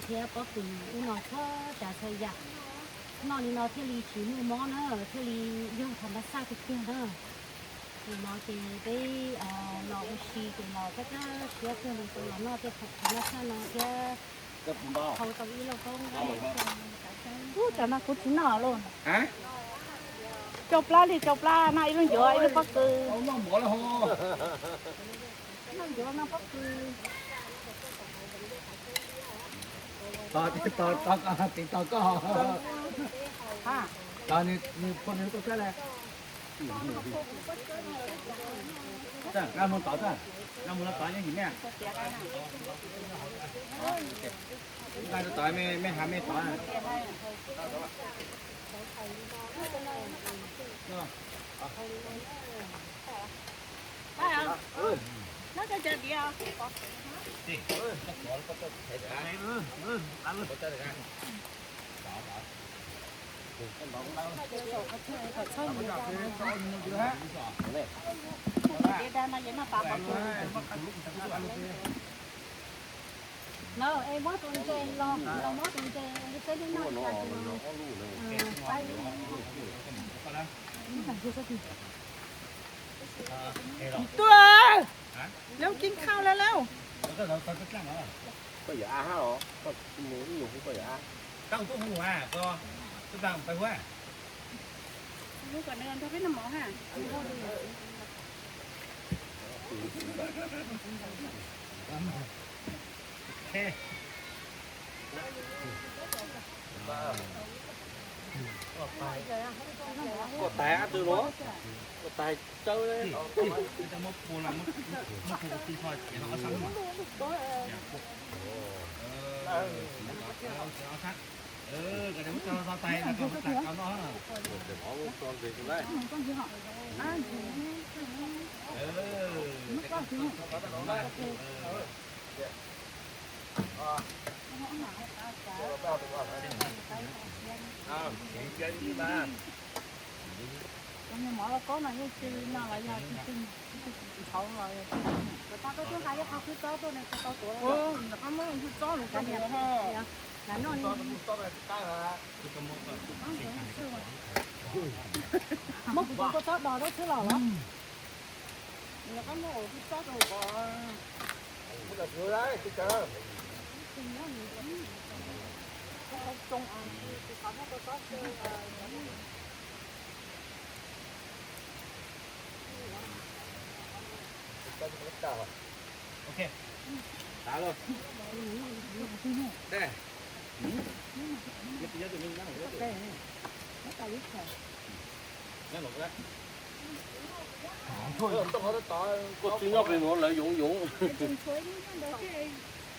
thiab pob kws ub no txhua tsav txhua yam. Noj li no thiaj li tsis muaj mob na, thiaj li yog tham ma xaj tiag tiag na. Nim no ces peb los ua si ces los kab kab siab kawg li, los noj tej tham ma xaj no thiab. Ub, tsam no kuv tsis noj lauj. Cau plab li cau plab, noj ib lub ncuav ib lub pob kws. Noj ncuav noj pob kws. Tos, tos, tos koj, tos koj. Tos nws, nws pua nws tuaj saib lawm. Nqa mus tod, nqa mus tod nyob nim ne. Nqa tod, mej has mej tod. No es muab tus ntses los, los muab tus ntses li peb lub noj tas. Tuaj, lawv kib khau lawm lauj. Koj yawm ab hab os, koj mus ib nyuag hu koj yawm ab. Koj tais ab tw los, koj tais tsawb. Mov lauj kaub no yeej tsis no los yog tsis tshauv los. Koj twb hais yog qhov khwb txob tuaj ne, tsis tau tuav. Muab kuv tus kua txob dos rau xwb los los. Koj tsis nyob pem nuav lawv yoov yoov.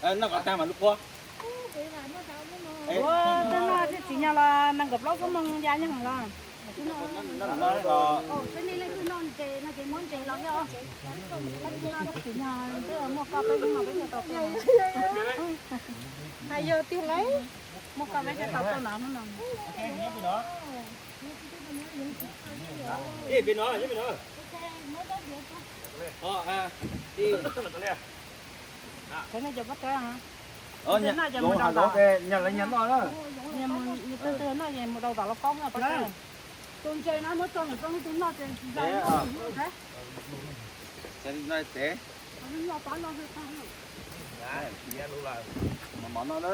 Noj qhov tag mas lub qhuab. Ua, twb noj thiab tsis nyog los nees nkaum plaub xuab moos ya nyob heev los. Twb noj ntses no ces muab ntses los thiab. Tsis nyog twb muaj koj peb xwb no peb thiaj tau tuaj. Hais yog tiag lauj. Muaj koj peb thiaj tau tuaj no hnub no. Cov nej cov pob tawb, noj ces mus rau tom, nws twg twg noj ces mus rau tom lauj kaub noj pob tawb. Tus ntses no muab tso mus rau leej twg noj ces tsis zoo. Mov no na.